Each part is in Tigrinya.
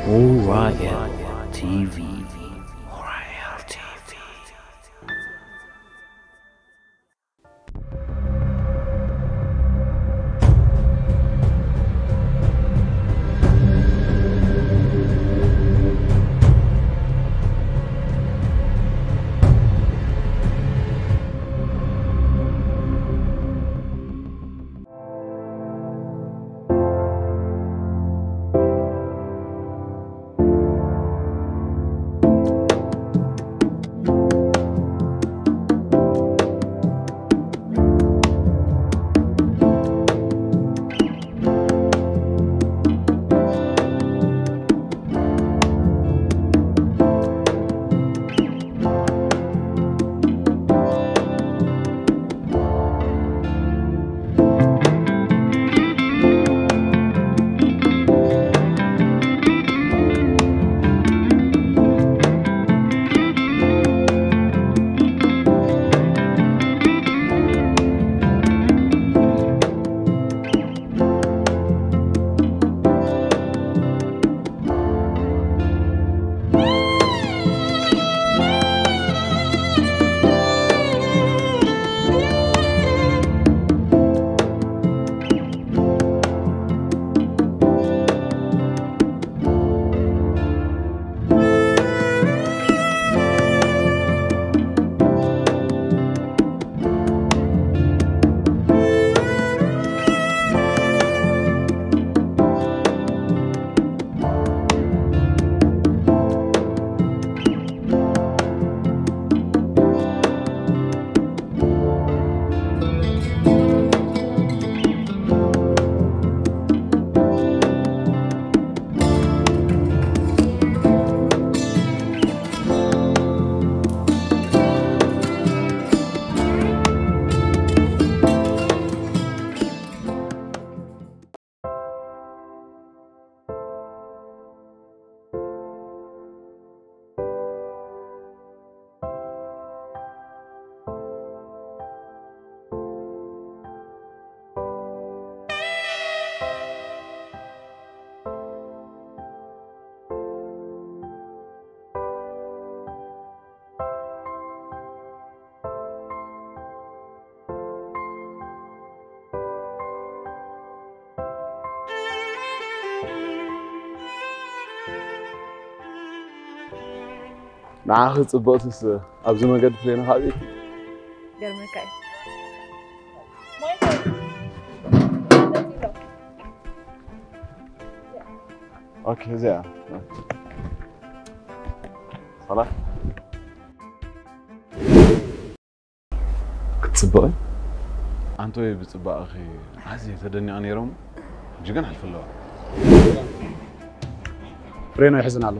Orion T V. Orion T V. ንዓኺ ጽብቕትስ ኣብዚ መገዲ ፍሬና ካበይ? ገርመካ እዩ። ኦኬ፣ እዚኣ። ሰላም። ክትጽብቒ? ኣንቶይ ብጽባቐኺ ኣዝየ ተደኒቐ ነይረ እሞ፣ ሕጂ ግን ኣሕልፊ ኣለዋ። ፍሬኖ ይሕዝን ኣሎ።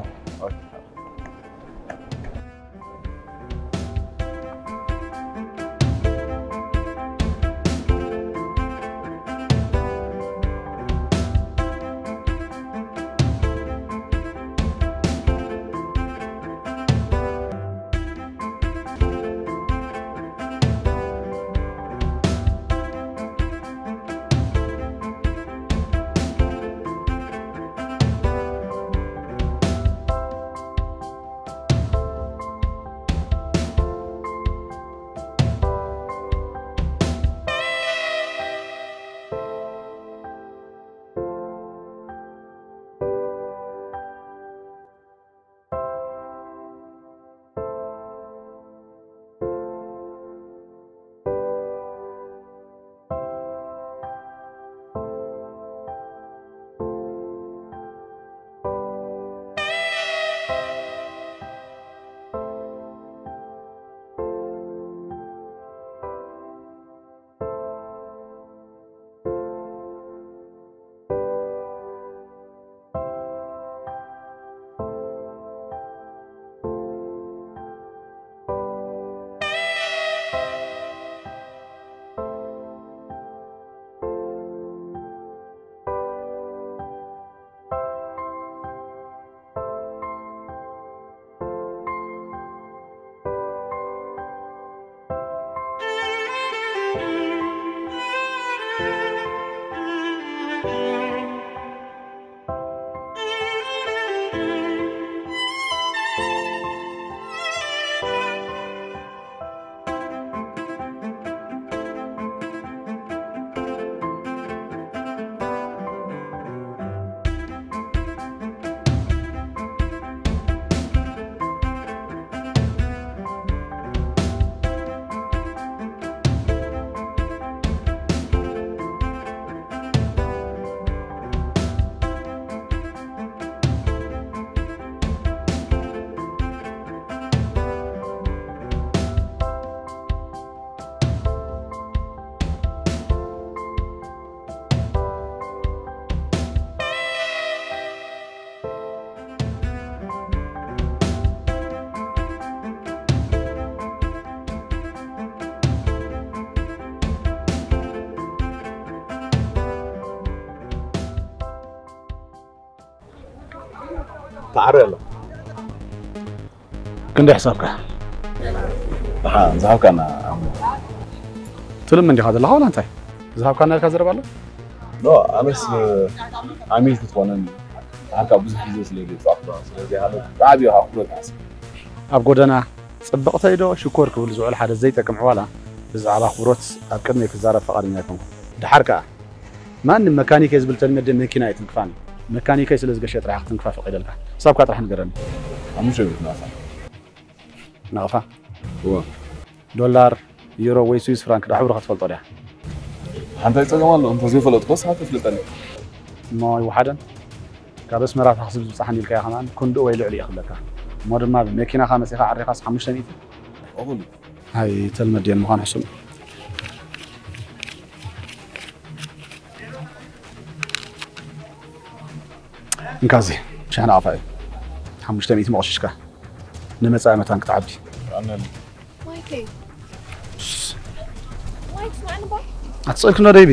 ተዓርዮ ኣሎ። ክንደይ ሕሳብካ? ደሓን ዝሃብካና። ትልም እንዲኻ ዘለኻ ዋላ እንታይ? ዝሃብካና ኢልካ ዘረባ ኣሎ? ኖ፣ ኣነስ ዓሚል ክትኾነን፣ ብሓንካ ብዙሕ ግዜ ስለ ዘይጠፋእኩ፣ ስለዚ ኣነ ብዓቢ ኣኽብሮት ይሓስብ። ኣብ ጎደና ጽብቕተይ ዶ ሽኮር ክብል ዝውዕል ሓደ ዘይጠቅም ዕዋላ ብዛዕባ ኣኽብሮት ኣብ ቅድመይ ክዛረብ ፈቓደኛ ኣይኮንኩን። ደሓር ከኣ ማንም መካኒከይ ዝብል ተልመደ መኪና ኣይትንክፋን። መካኒከይ ስለ ዝገሸ ጥራሕ ክትንክፋ ፈቒደልካ። ሳብካ ጥራሕ ንገረኒ። ሓሙሽተ ቤት ናፋ። ናቕፋ? እወ። ዶላር፣ ዩሮ ወይ ስዊስ ፍራንክ ዶ ሕብርኻ ትፈልጦ ድያ? ሓንታይ ጸገም ኣሎ፣ እንተዘይፈለጥኩስ ሃተ ፍልጠኒ። እሞ ይወሓደን? ካብ ኣስመራ ታክሲ ብዝብጻሓኒ ኢልካዮ ከማን ክንድኡ ወይ ልዕሊኡ ክብለካ። እሞ ድማ ብመኪናኻ መጺኻ ዓሪኻስ ሓሙሽተ ሚእቲ? እኹል። ኣይተልመድየን ምዃን ሕሱም። እንካዚ፣ ሸሕና ኣፋ እዩ። ሓሙሽተ ሚእቲ መቕሽሽካ። ንመጻኢ መታን ክትዓቢ። ኣነን። ማይከይ። ማይክ፣ ስማዕኒ እባ። ኣትስእልክኖ ደይቢ።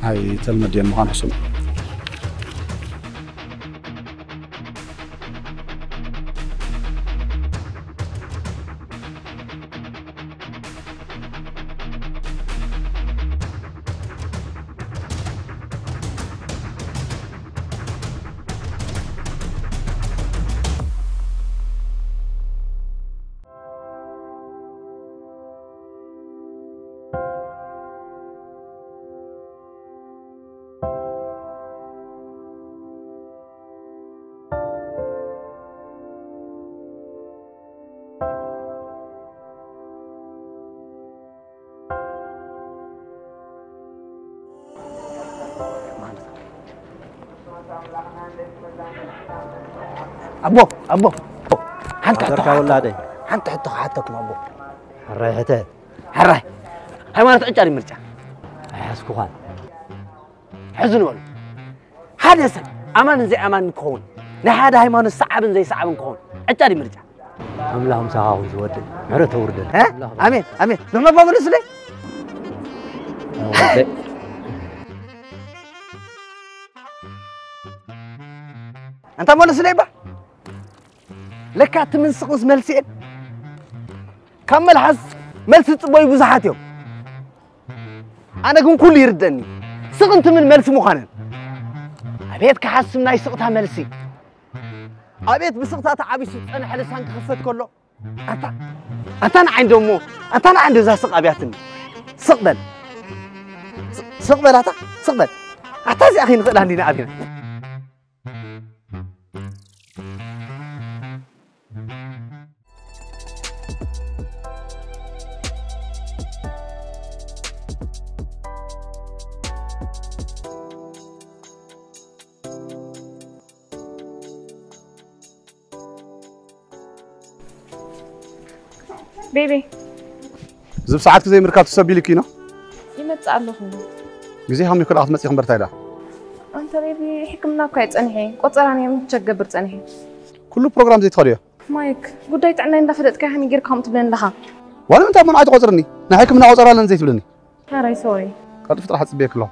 ኣይተልመድየን ምዃን ሕሱም። ኣቦ፣ ኣቦ፣ ሓንቲ ሕቶ ሓተኩም፣ ወላደይ። ሓንቲ ሕቶ ክሓተኩም ኣቦ። ሕራይ ሕተ። ሕራይ። ሃይማኖት ዕጫ ድዩ ምርጫ? ኣይሓዝኩኻን። ሕዚ ንበሉ። ሓደ ሰብ ኣማንን ዘይኣማንን ክኸውን፣ ናይ ሓደ ሃይማኖት ሰዓብን ዘይሰዓብን ክኸውን፣ ዕጫ ድዩ ምርጫ? ኣምላኽ ምሳኻ ኹን ዝወደይ። ምሕረት ተውርደል። እ? ኣሜን፣ ኣሜን። ንሕና እባ መልስለይ። ኣንታ መልስለይ እባ። ለካ እቲ ምንስቕንስ መልሲ እየን። ካብ መልሓስ መልሲ ዝጽበዩ ብዙሓት እዮም። ኣነ ግን ኩሉ ይርደኒ። ስቕ እንትምን መልሲ ምዃነን። ኣቤት ክሓስም ናይ ስቕታ መልሲ። ኣቤት ብስቕታ ተዓቢሱ ዝጸንሐ ልሳን ክኽፈት ከሎ። ኣታ፣ ኣታ ንዓይ እንዶ እሞ፣ ኣታ ንዓይ እንዶ እዛ ስቕ ኣብያትኒ። ስቕ በል። ስ-፣ ስቕ በል ኣታ፣ ስቕ በል። ኣታ እዚኣ ከይንኽእላ እንዲና ኣቢና። ቤቢ። እዚ ብሰዓትኪ ዘይምርካብ ትሰቢልኪ ነው? ይመጽእ ኣለኹ። ግዜ ሃምኒ ክልኣት መጺኹም በርታ ኢላ። ኣንተ ቤቢ፣ ሕክምና እኳ እየ ጸኒሐ። ቆጸራ ነይሩ ቸክ ገብር ጸኒሐ። ኩሉ ፕሮግራም ዘይትኸድዮ? ማይክ፣ ጉዳይ ጥዕናይ እንዳፈለጥካ ሃኒ ጌርካ ከምኡ ትብለኒ ኣለኻ። ዋላ እንታይ እሞ ንዓይ ትቆጽርኒ? ናይ ሕክምና ቆጸራ ኣለኒ ዘይትብለኒ? ሕራይ፣ ሶሪ። ቀልጥፊ ጥራሕ ጽበየኪ ኣለኹ።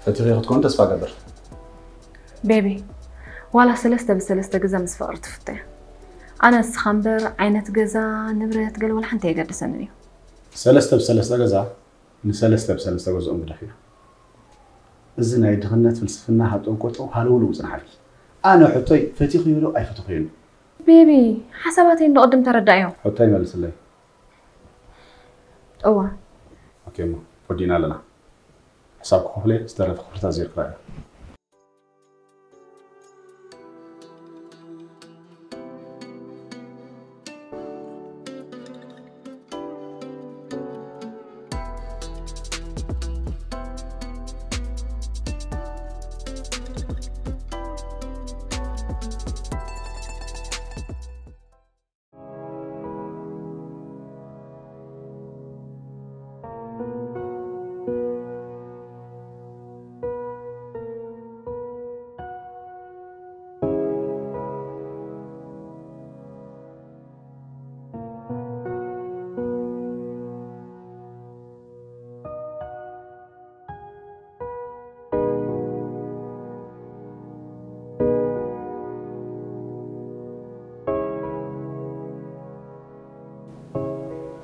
ፈቲኺ ክትኮን ተስፋ ገብር። ቤቢ፣ ዋላ ሰለስተ ብሰለስተ ገዛ ምስ ፍቕሪ ትፍቶ እያ። ኣነ ንስኻ እምበር ዓይነት ገዛ፣ ንብረት፣ ገለ ዋላ ሓንቲ ኣይገድሰንን እዩ። ሰለስተ ብሰለስተ ገዛ ንሰለስተ ብሰለስተ ገዝኦም ግደፍያ። እዚ ናይ ድኽነት ፍልስፍና ሃጠው ቆጠው ሃለውለው ጽንሓልኪ። ኣነ ሕቶይ ፈቲኽዮ ዶ ኣይፈተኽዮን? ቤቢ፣ ሓሳባተይ እንዶ ቅድም ተረዳእዮ። ሕቶይ መልስለይ። እዋ። ኦኬ እሞ ወዲና ኣለና። ሕሳብ ክኸፍለ ዝተረፈ ክፍልታት ዜርክራ እያ።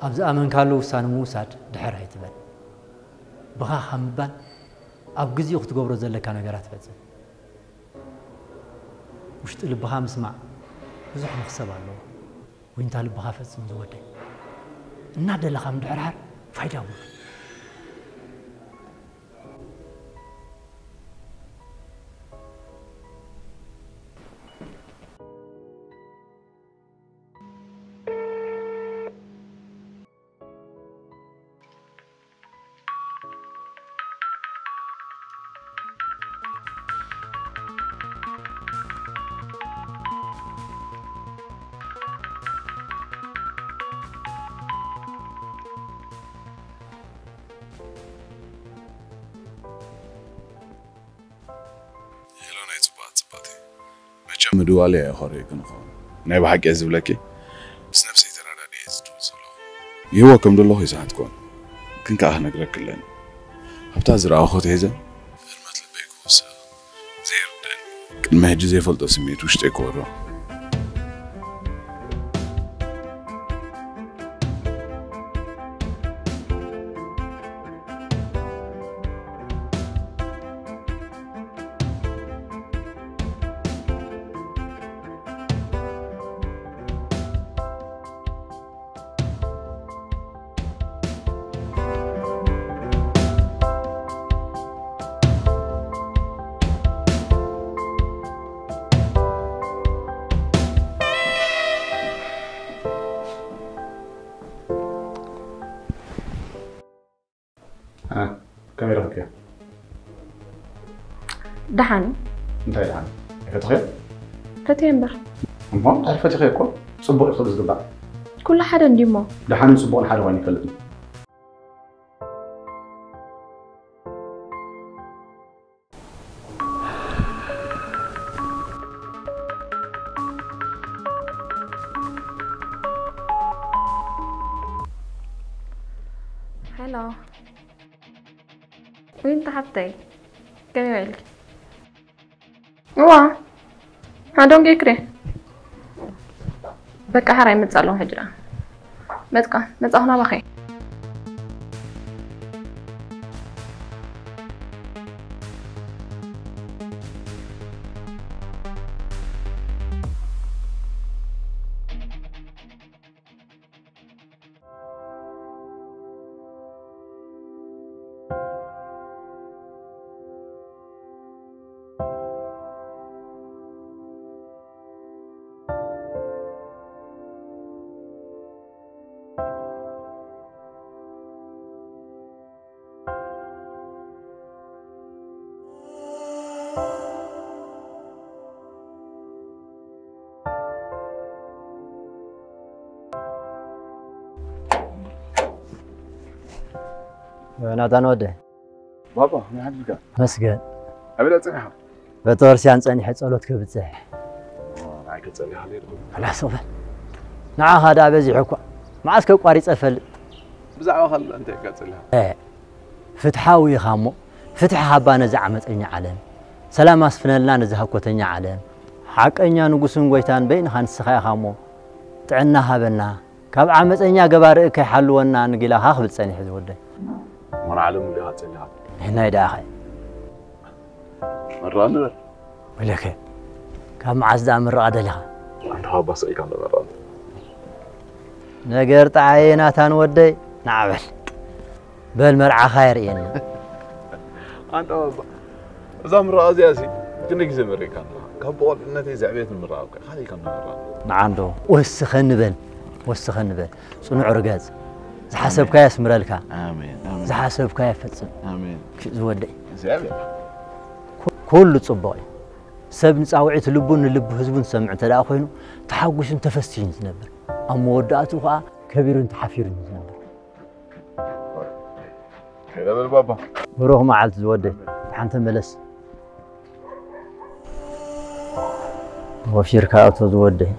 ኣብ ዝኣመንካሉ ውሳነ ምውሳድ ድሕር ኣይትበል። ብኻ ካብ ምባል ኣብ ግዚኡ ክትገብሮ ዘለካ ነገራት ፈጽም። ውሽጢ ልብኻ ምስማዕ ብዙሕ መኽሰብ ኣለዎ። ዊንታ ልብኻ ፈጽም ዝወደይ። እናደለኻ ምድሕርሓር ፋይዳ የብሉን። ሄሎ ናይ ጽቡቓት ጽብቕቲ። መቸም ምድዋለይ ኣይኾርየክን እኸውን። ናይ ብሓቂ እየ ዝብለኪ። ምስ ነብሰይ ተረዳዲኤ እየ ዝድውል ዘለኹ። ይህወ ከም ዘለኹ ይስሓትኩን። ግን ከኣ ክነግረኪ ኣለኒ። ኣብታ ዝረኣኹ ተሒዘ ህልመት ልበይ ክውስኽ ዘይርድእኒ። ቅድሚ ሕጂ ዘይፈልጦ ስምዒት ውሽጠይ ክወሮ። ከመይ ረኺብክዮ? ደሓን። እንታይ ደሓን? ኣይፈተኽዮ? ፈትየ እምበር። እሞ እንታይ ፈቲኽዮ እኮ ጽቡቕ እዩ ክብል ዝግባእ። ኩሉ ሓደ እንዲሞ። ደሓንን ጽቡቕን ሓደ ኮይኑ ይፈልጥ እዩ። ሄሎ ዊንታ ሓብተይ፣ ከመይ ውዒልኪ? እዋ፣ I don't get credit። በቃ ሓራይ መጻ ኣለኹ ሕጂ ደኣ። መጽቃ፣ መጻኹ ናባኸ። ናታን ወደ ባባ ናይ ሓድልካ መስገን ኣበይ ጸኒሓ ቤተክርስትያን ጸኒሐ ጸሎት ክብጽሕ ናይ ከጸልካ ለይልኩ ላሶበ ንዓኻ ደኣ በዚሑ እኳ መዓስ ከቋሪጸ ፈልጥ ብዛዕባ ካልእ እንታይ ከጸልካ ፍትሓዊ ኢኻ እሞ ፍትሒ ሃባ ነዚ ዓመፀኛ ዓለም፣ ሰላም ኣስፍነልና ነዚ ሃኮተኛ ዓለም። ሓቀኛ ንጉስን ጎይታን በይንኻ ንስኻ ኢኻ እሞ፣ ጥዕና ሃበና፣ ካብ ዓመፀኛ ገባር ከይሓልወና ንጊላኻ ክብል ጸኒሑ ዝወደይ። መርዓ ዓለም እንዲኻ ጸኒኻ። ናይ ደኣኸ መርዓ ንበር። ወለከ ካብ መዓዝ ደኣ ምርቓ ደሊኻ? ኣንታ ባሰ ኢካ ንበር። ነገር ጣዓየ ናታን ወደይ፣ ንዓበል። በል መርዓኻ የርእየና። ኣንታ ባባ እዛ ምርቓ እዚኣ ሲ ክንደይ ግዜ መሪቕካ ኣለኻ? ካብ ብቆልዕነተይ ዘዕብየት ንምርቓ እኮ ካልእ ከም ንምርቓ። ንዓንዶ ወስኸኒ በል፣ ወስኸኒ በል። ጽኑዕ ርገጽ። ዝሓሰብካዮ ኣስምረልካ። ኣሜን ኣሜን ዝሓሰብካዮ ፈጽም። ኣሜን። ክእ ዝወደይ እግዚኣብሔር ኩ- ኩሉ ጽቡቕ እዩ። ሰብ ንጻውዒት ልቡ ንልቡ ህዝቡን ዝሰምዕ እንተ ደኣ ኮይኑ ተሓጒሱን ተፈሲሁን ዝነብር፣ ኣብ መወዳእትኡ ከኣ ከቢሩን ተሓፊሩን እዩ ዝነብር። ከይዳ በል ባባ። ብሩኽ መዓልቲ ዝወደይ። ሓንቲ መለስ ወፊርካ ኣቶ ዝወደይ።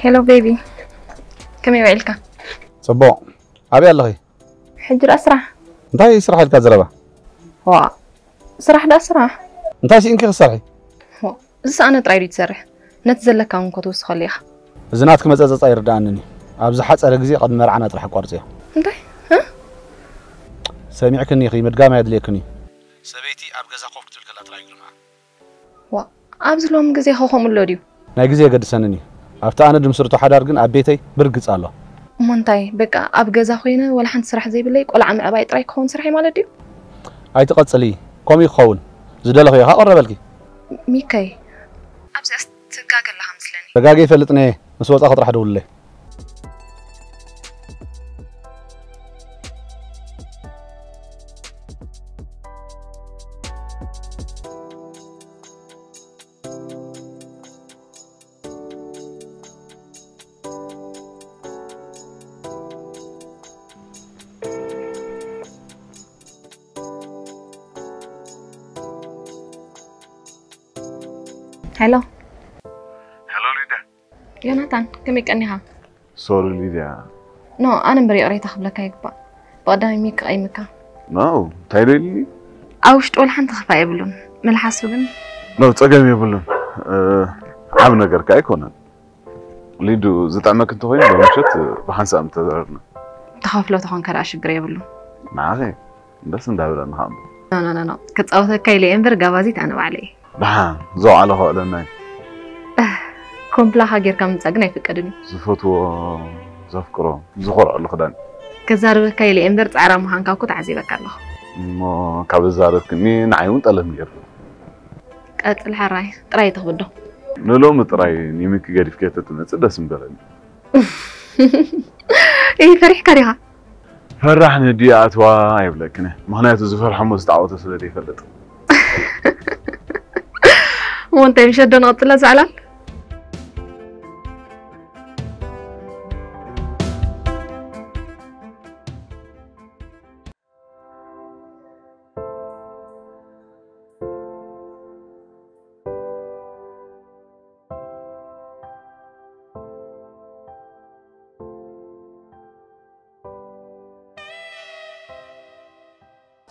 ሄሎ ቤቢ፣ ከመይ ውዒልካ? ጽቡቕ። ኣበይ ኣለኺ? ሕጂ ደኣ ስራሕ። እንታይ ስራሕ ኢልካ ዘረባ? ዋ፣ ስራሕ ደኣ ስራሕ። እንታይ ስኢንኪ ክትሰርሒ? ዋ፣ ዝሰኣነ ጥራይ ድዩ ትሰርሕ? ነቲ ዘለካ እውን እኮ ትውስኸሉ ኢኻ። እዚ ናትኪ መጸጸጻ ይርድኣንን እዩ። ኣብ ዝሓጸረ ግዜ ቅድሚ መርዓና ጥራሕ ኣቋርጽዮ። እንታይ? እ? ሰሚዕክኒ ኢኺ፣ ምድጋም ኣየድልየክን እዩ። ሰበይቲ ኣብ ገዛ ኮፍ ክትብል ከላ ጥራይ ግርምኣ። ዋ፣ ኣብዚ ሎሚ ግዜ ከ ከምኡ ኣሎ ድዩ? ናይ ግዜ የገድሰንን እዩ። ኣብቲ ኣነ ድምስርቶ ሓዳር ግን ኣብ ቤተይ ብርግጽ ኣሎ። እሞ እንታይ በቃ ኣብ ገዛ ኮይነ ወላ ሓንቲ ስራሕ ዘይብለይ ቆልዓ ምዕባይ ጥራይ ክኸውን ስርሐይ ማለት ድዩ? ኣይትቐጽሊ፣ ከምኡ እዩ ክኸውን። ዝደለኽዮ ከቐረበልኪ። ሚከይ፣ ኣብዚኣስ ትጋገ ኣለኻ መስለኒ። ተጋገ ይፈልጥ ነየ፣ ምስ ወጻኺ ጥራሕ ደውልለይ። ሄሎ ሄሎ ሊዳ። ዮናታን፣ ከመይ ቀኒኻ? ሶሪ ሊድያ። ኖ፣ ኣነ እምበር ይቕሬታ ክብለካ ይግባእ። ብቐዳሚ ሚክ ቀይምካ። ኖ፣ እንታይ ደልኒ? ኣብ ውሽጡ ወላ ሓንቲ ክፋእ የብሉን። መልሓሱ ግን ኖ፣ ጸገም የብሉን። እ፣ ዓብ ነገር ከ ኣይኮነን። ሊዱ፣ ዝጥዕመክ እንተኾይኑ ሎምሸት ብሓንሳእ ምተዘረርና። ተኸፍሎ ተኾንካ ደኣ ሽግር የብሉን። ንዓኸ ደስ እንዳበለኒ ኸኣ እምበር። ኖ፣ ኖ፣ ኖ፣ ኖ። ክጻወተካ ኢለ እየ እምበር ጋባዚት ኣነ ባዕለይ እየ። ደሓን፣ ዘውዓለ ከውዕለና እዩ። ኮምፕላኻ ጌርካ ምምጻእ ግን ኣይፍቀድን እዩ። ዝፈትዎ፣ ዘፍቅሮ፣ ዝኾርዐሉ ክዳን። ከዛርበካ ኢለ እየ እምበር ጻዕራም ምዃንካ እኮ ተዓዚበካ ኣለኹ። እሞ ካብ ኣዛረብክኒ ንዓይ እውን ጠለብ ነይሩ። ቀጽል ሕራይ፣ ጥራይ ኣይትኽብዶ። ንሎሚ ጥራይ ኒሚኪ ገዲፍክዮ ተትመጽእ ደስ ምበለኒ። እይ፣ ፈሪሕካ ዲኻ? ፈራሕ ንድዩ ኣትዋ ኣይብለክን እየ። ምኽንያቱ ዝፈርሖ እሞ ዝተዓወቶ ስለ ዘይፈልጥ። እሞ እንታይ ምሸት ዶ ንቐጽላ ዛዕላል?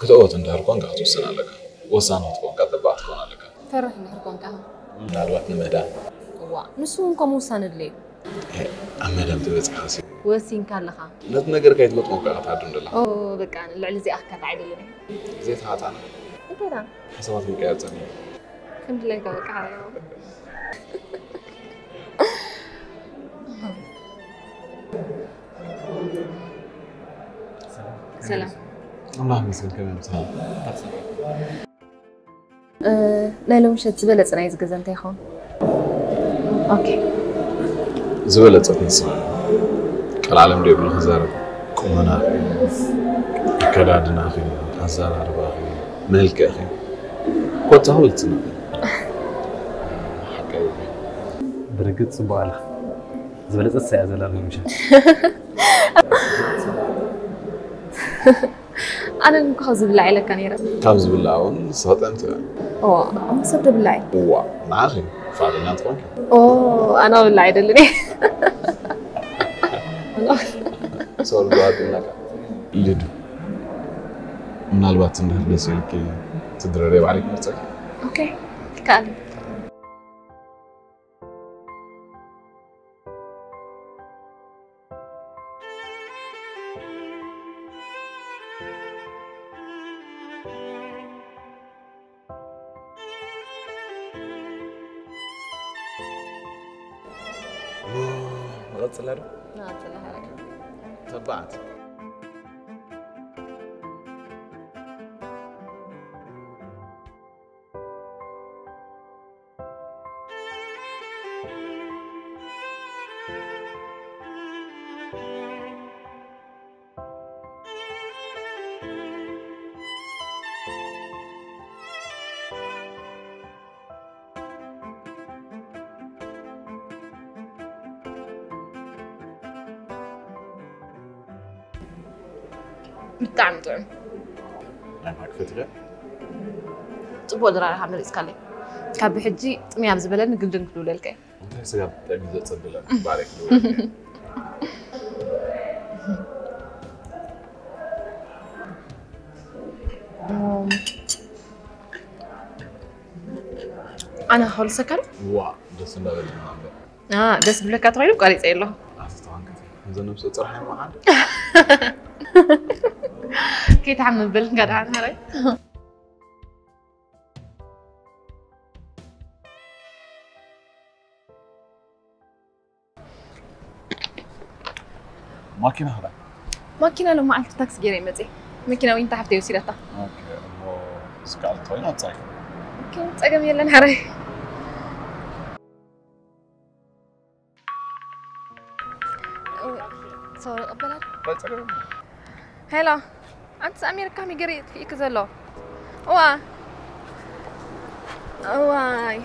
ክትእወት እንድሕር ኮንካ ክትውስን ኣለካ። ወሳኒ ክትኮንካ ጠባቕ ክትኮን ኣለካ። ፈራሕ እንድሕር ኮንካ ኸ? ምናልባት ንምህዳም። እዋ፣ ንሱ እውን ከምኡ ውሳነ ድለዩ። ኣብ ምህዳም ተበጺሕካሲ። ወሲንካ ኣለኻ። ነቲ ነገር ከይትገጥሞ እኮ ኢኻ ትሃድም ዘለኻ። ኦ፣ በቃ፣ ልዕሊ እዚኣ ክካታዕ ኣይደልን እየ። ዘይተሃጣና። እንታይ ደኣ? ሓሳባት ክንቀያየር ጸኒሑ። ከም ድላይካ በቃ። ሰላም። ኣምላኽ ይመስገን፣ ከመይ ምሳኻ? እ፣ ናይ ሎምሸት ዝበለጸ ናይዚ ገዛ እንታይ ይኸውን? ኦኬ። ዝበለጸ ክንስማ። ቀልዓለም ደይብሉ ክዛረብ። ቁመናኺ፣ ኣከዳድናኺ፣ ኣዘራርባኺ፣ መልክዕኺ። ኮታ ክልጽና። ሓቀይ። ብርግጽ ጽቡቕ ኣለኻ። ዝበለጸት እያ ዘላ ሎሚ ምሸት። ኣነ ግን ካብ ዝብላዕ ኢለካ ነይረ። ካብ ዝብላዕ እውን ንስኺ ጥዕምቲ ኢኺ። ኦ፣ ኣነ ሰብ ደብላዕ። እዋ፣ ንዓኺ ፍቓደኛ እንተኾንኪ። ኦ፣ ኣነ ብላዕ ኣይደልን እየ። ሶሪ፣ ዝዋጥነካ። ልዱ፣ ምናልባት እንድሕር ደስ ኢልኪ ትድረርየ ባዕልኪ መርጸኪ። ኦኬ፣ ይከኣል። ንቐጽላ ዶ? ንቐጽላ፣ ሓራይ። ተባዕት። ብጣዕሚ ጥዑም። ናይ ማክ ፈትያ? ጽቡቕ ድራር ኢኻ መሪጽካለይ። ካብ ብሕጂ ጥምይ ኣብ ዝበለኒ ግልድም ክድውለልካ እየ። እንታይ ስጋ ብጣዕሚ ዘጸብለኒ ባሬክ። ኣነ ክኸልሰካ ዶ? ዋ፣ ደስ እንዳበለና እምበር። ኣ፣ ደስ ብለካ ተባሂሉ ቋሪጸ የሎ። ኣስተዋንከት። እዘ ነብሰ ጽርሓይ መዓል። ከይትሓምም በል፣ እንካ ደሓን ሃራይ። ማኪና ኸዳ? ማኪና ሎም መዓልቲ ታክሲ ገይረ መጽእ። መኪና ዊንታ ሓፍተይ ወሲዳታ። ኦኬ፣ እሞ እስካል ኮይና ጻይ። ኦኬ፣ ጸገም የለን ሓራይ። ሶሪ፣ ቀበላል። ጸገም። ሄሎ፣ ኣንትስ ኣሜሪካ ሚገሪ ጥፊእክ ዘሎ? እዋ። እዋይ።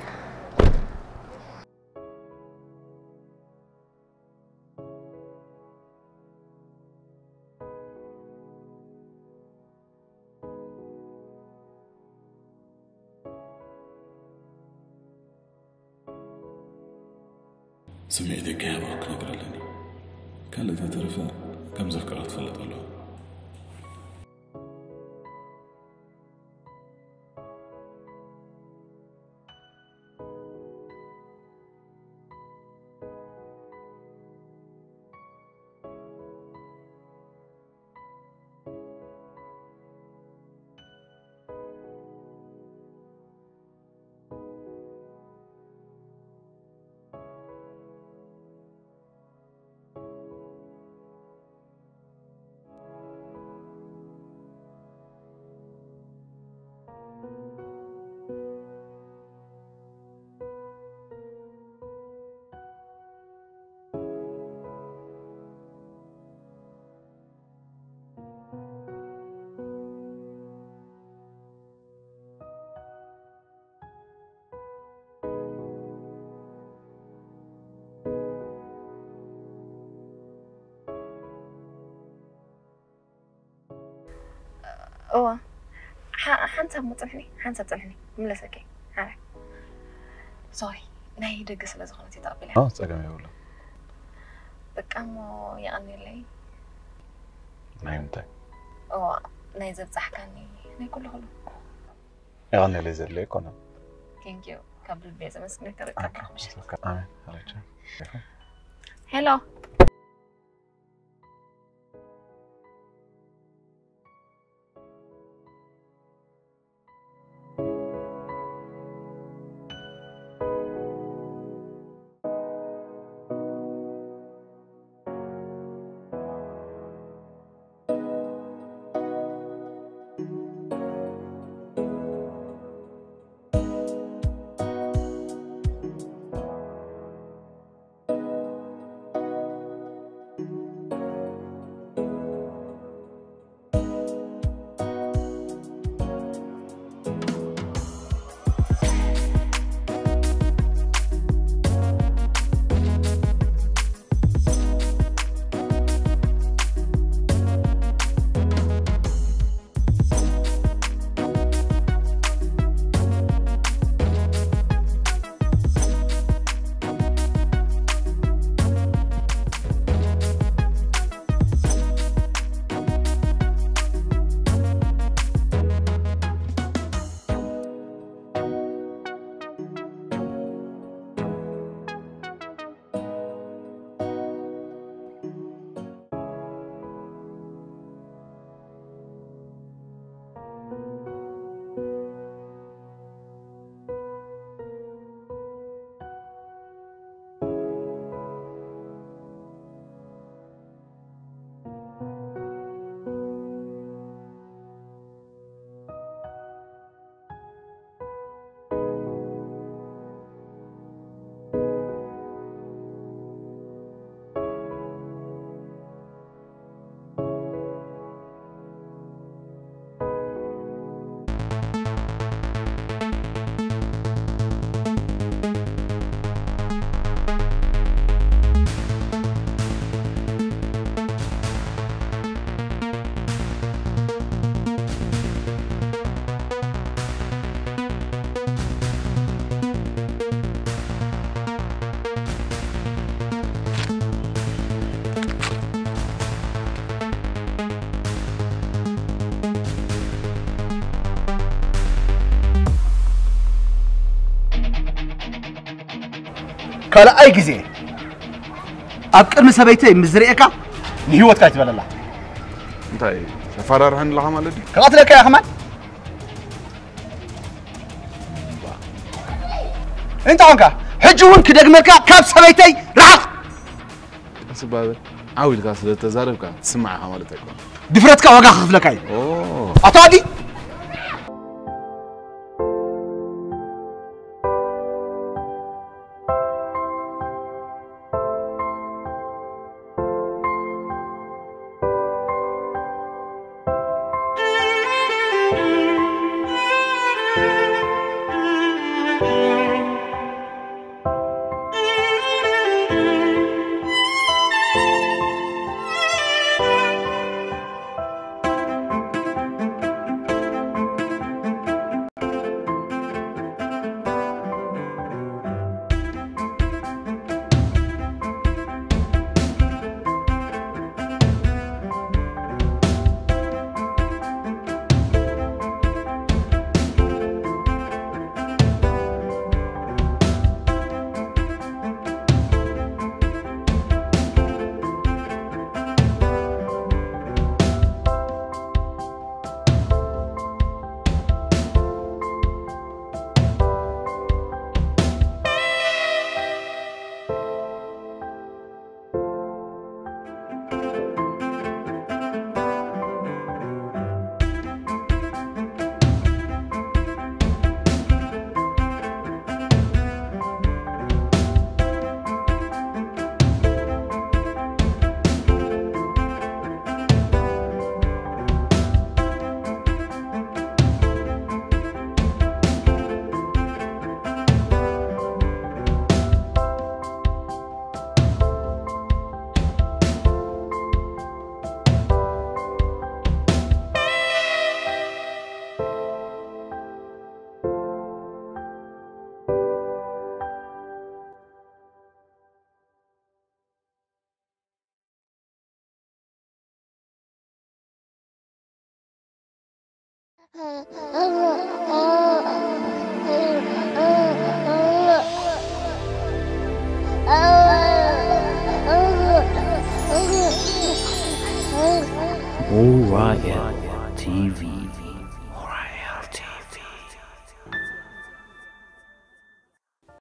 ስምዒተይ ከይሃብኣ ክነግራ ኣለኒ። ካልእ ተተረፈ ከም ዘፍቅራ ትፈልጥ ኣለዋ። እዋ፣ ሓ-፣ ሓንሳብ ሞ ጽንሕኒ፣ ሓንሳብ ጽንሕኒ፣ ክምለሰኪ። ሓራይ። ሶሪ፣ ናይ ደገ ስለ ዝኾነት እየ ተቐቢለ። ኦ፣ ጸገም የብሉ። በቃ እሞ የቐንየለይ። ናይ ምንታይ? እዋ፣ ናይ ዘብጻሕካኒ፣ ናይ ኩሉ ኩሉ። የቐንየለይ ዘድለየ ኣይኮነን። Thank you። ካብ ልቢ እየ ዘመስግነካ። በቃ ኦኬ፣ ጽቡቕ ምሽት። ኦኬ፣ ኣሜን። ሃለቻ። ሄሎ። ካልኣይ ግዜ ኣብ ቅድሚ ሰበይተይ ምስ ዝርእየካ ንህይወትካ ኣይትበለላ። እንታይ ተፈራርሐን ኣለኻ ማለት ድዩ? ክቐትለካ እየ ከማን። እንታይ ኾንካ? ሕጂ እውን ክደግመልካ፣ ካብ ሰበይተይ ርሓቕ። ቀስ እባ በል። ዓው ኢልካ ስለ እተዛረብካ ትስማዕ ኢኻ ማለት ኣይኮነን። ድፍረትካ ዋጋ ክኽፍለካ እዩ። ኦ። ኣቶ ኣዲ። O Y N T V.